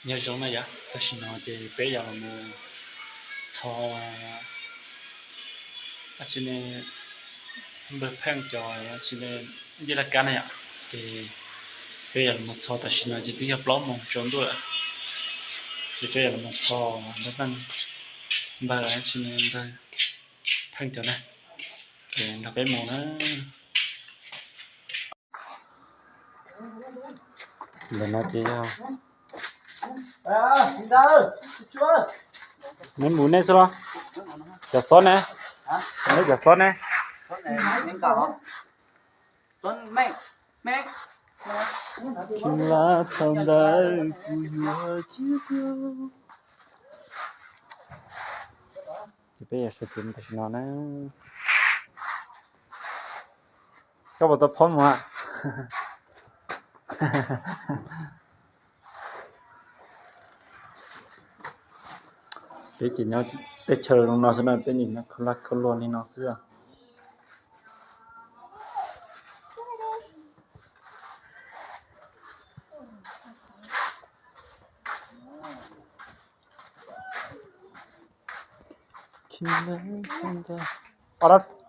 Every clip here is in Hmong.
Nyob zoo na yom, tam sim no ces peb yog los mus txog dab tsi ne, npawg Pheej cov dab tsi ne, ncej laj kab na yom. Ces peb yog los mus txog tam sim no ces twb yog plaub moos tsaus ntuj lawm. Ces peb yog los mus txog npawg, npawg dab tsi ne, npawg Pheej cov na, ces nrog peb mus na. Ntawm no ces yog neb mus nej xwb los? Cov xob ne, neb cov xob ne. Kheev lab txhawm ntawv kuv yuav cia. Ces peb yuav sawv kev mus tam sim no na. Koj puas tau phob mus? Peb ces nyob teb chaws zoo no xwb na, peb nim no khaub lag khaub luag li no xwb.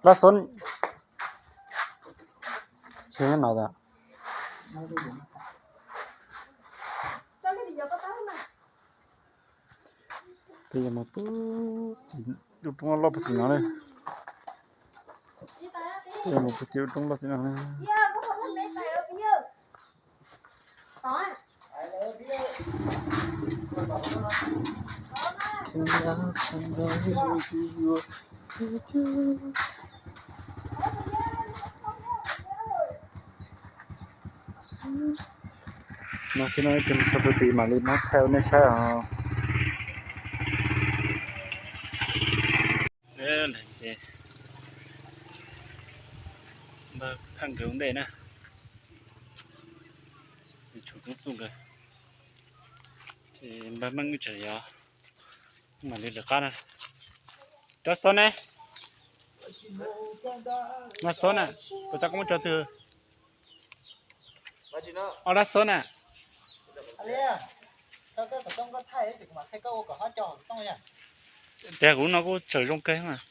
Lab xob, tsis no. Peb yuav mus tim lub roob loj puag tim no na. Peb yuav mus puag tim lub roob loj tim no na. No xwb no, ib pliag txog puag tim mam li muab thaij ua nej saib os. Ces npawg Pheej nkawd ua ntej na, tshuav Koob Xu nkawd, ces npawg Meej wb tseem yog mam li lawv qab na. Rab xob ne, rab xob na, puas tau koob tso twg? Ob rab xob na. Tias kuv lub no kuj tseem zoo kawg mas.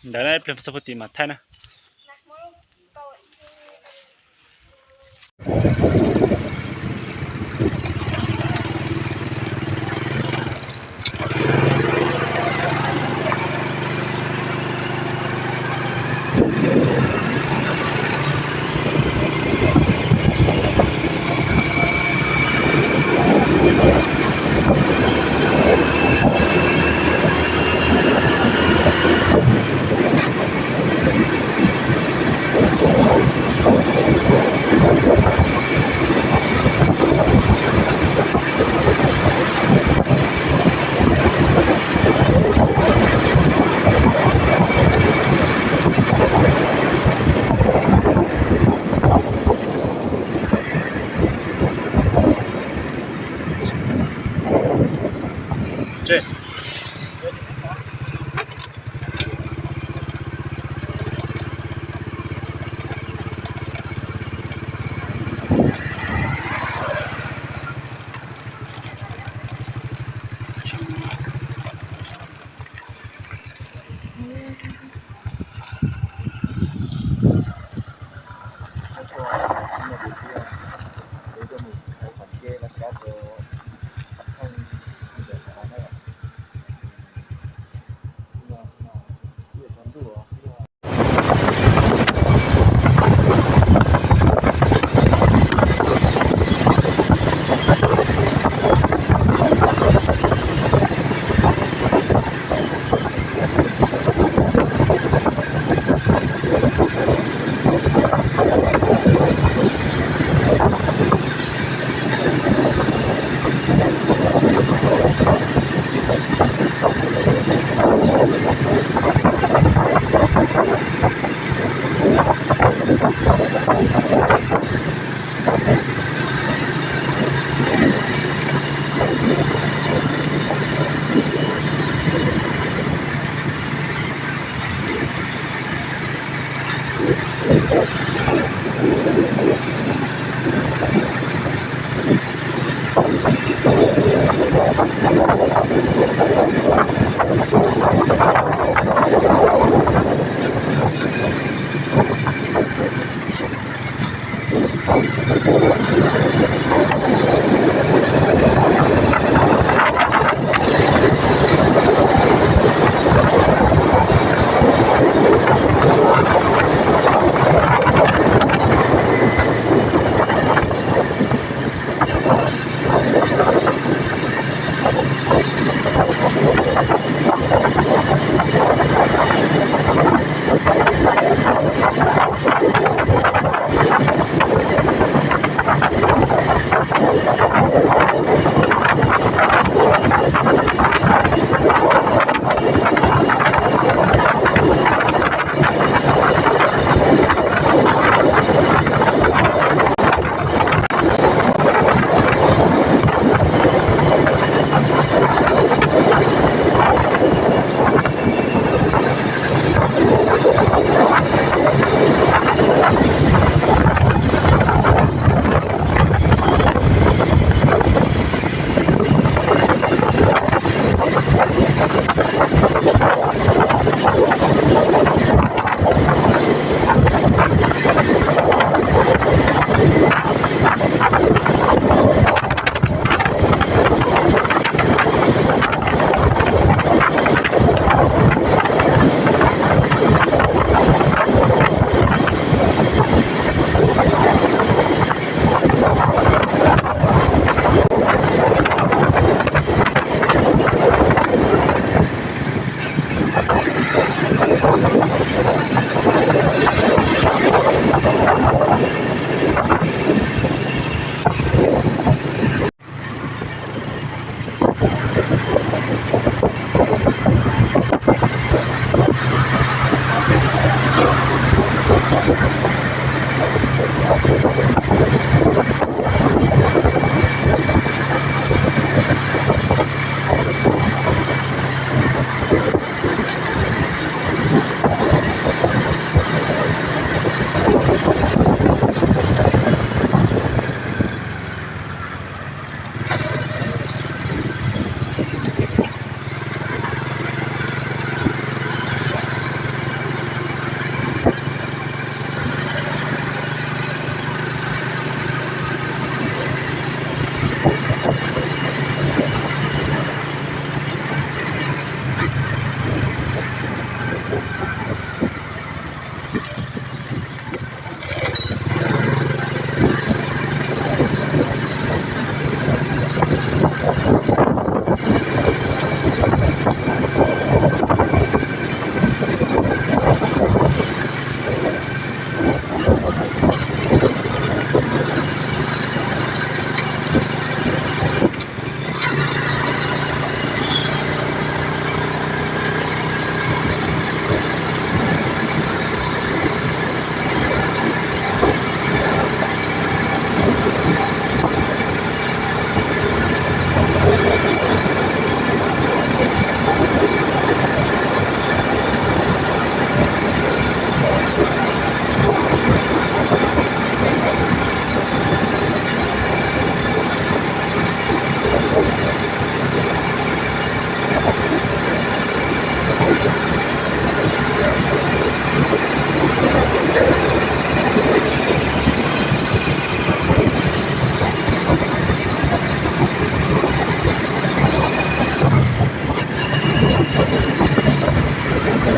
Ntawd ib pliag txog puag tim mam thaij na.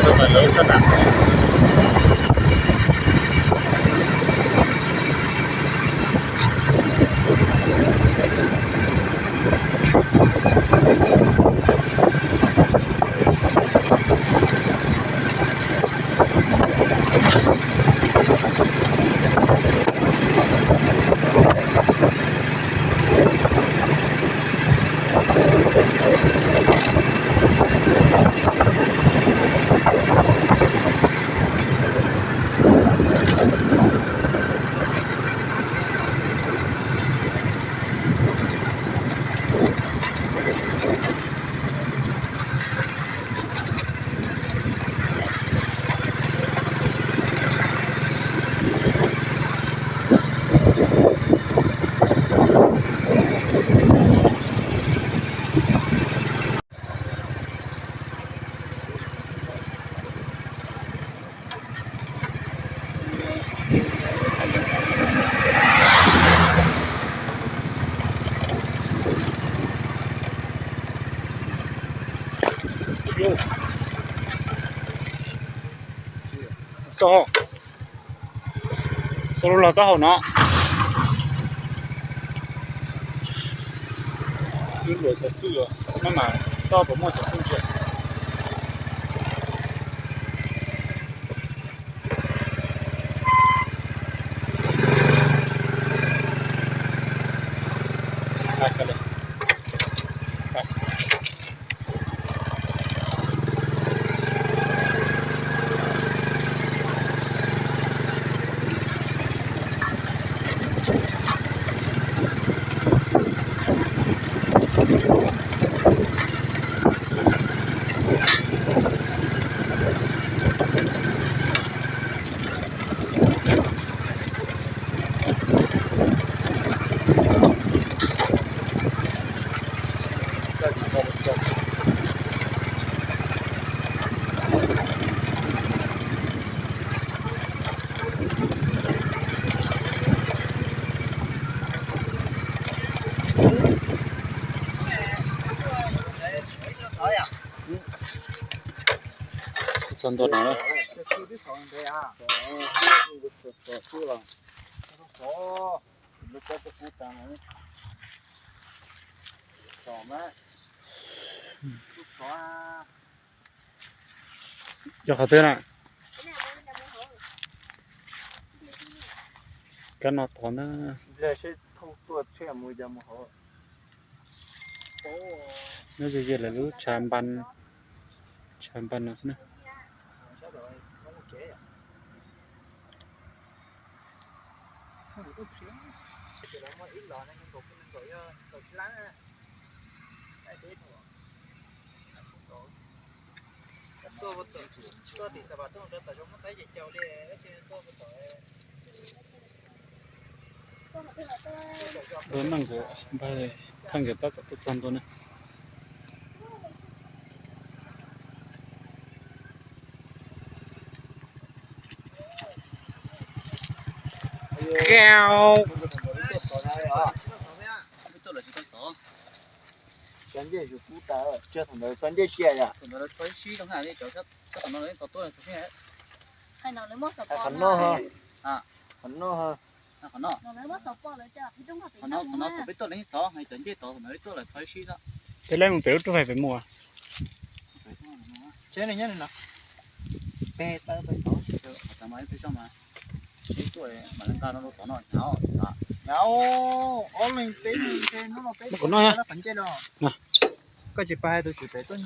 Txog tom lawv xab nam. taub hau. Xav lub log taub hau no. Lub luam xov xwm, maj mam xauj puas muaj xov xwm ntsia. Txog ntua no. Yog qhov twg na? Kab no tod na. Nyob ze ze lawv lub tshav npas, tshav npas no xwb na. Npawg Npaj nkawd, Npawg Thaj nkawd tab tom tuaj txog ntua na. Txog ncej zus kub tas, tsis thaum ntawd txog ncej cia yom. Qhov no, qhov no, qhov no thaum peb tuaj lawv yeej xov, cov ncej tod thaum ntawd tuaj lawv txog ib sib xwb. Peb lawv mus pem lub roob hav pem mus. Tsheb nyob li no. Peb tawm peb tod, peb tod mas, peb tuaj mam li nqa no rau tod no, hnyav, hnyav, ob leeg peb leeg, hnub no peb tuaj lawv qhov ncej no. Koj tsis pab hais tus tswv pem tuaj.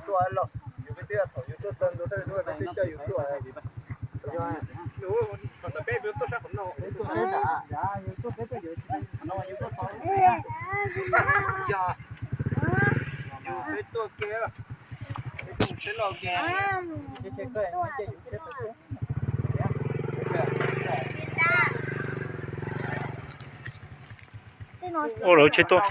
Tuaj los, yus peb twb thaum yus tuaj txog ntua, peb twb coj yus tuaj. Yog, yog peb tuaj ke, peb tuaj peb loj ke. Ua lawv tsheb tuaj.